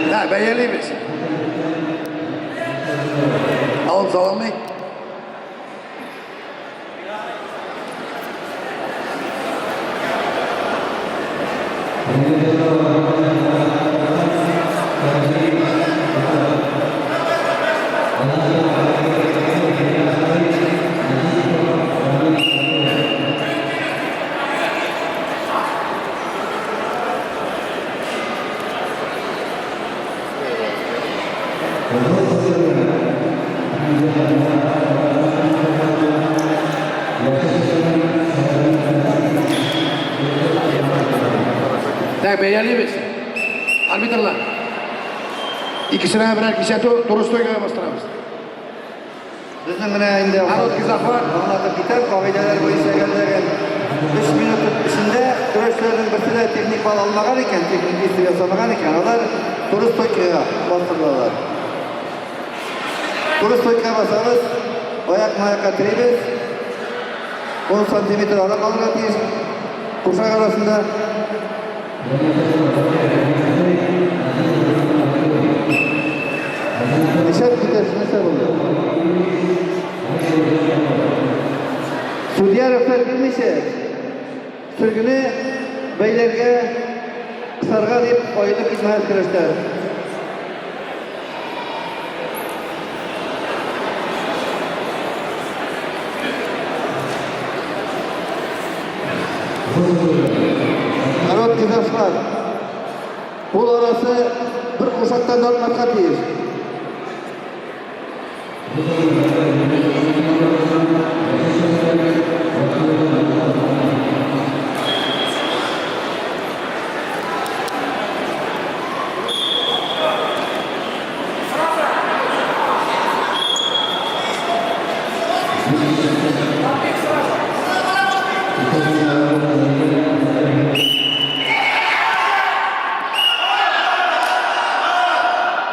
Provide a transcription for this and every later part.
Так, бәялибез. Алып салынмый. Так, бәялибез. Арбитрлар. Икесенә берәр кисәтү, туры стойкага бастырабыз. Безнең менә инде Короткий захват. Аңлатып китәм, кагыйдәләр буенча әгәр 3 минут эчендә көрәшчеләрнең берсе дә техник балл алмаган икән, техник действие ясамаган икән, алар туры стойкага бастырылалар. Туры стойкага басабыз, аякны аякка терибез. 10 сантиметр ара калырга тиеш кушак арасында. Нишләп китәсез, нәрсә булды? Судья рөхсәт бирмичә, сөлгене бәйләргә, кысарга дип аерылып китмәгез көрәштән. Короткий захват. Кул арасы бер кушактан да артмаска тиеш.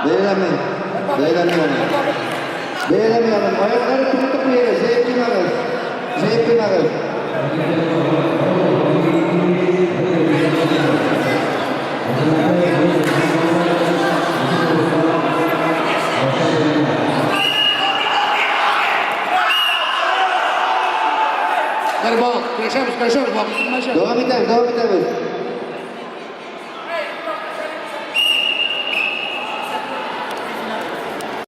Бәйләмим. Бәйләмим аны. Бәйләмим аны. Аяклары турытып куегыз, җәеп куймагыз. Җәеп куймагыз. Бер балл. Көрәшәбез, көрәшәбез. Вакыт китмәсен. Дәвам итәбез, дәвам итәбез.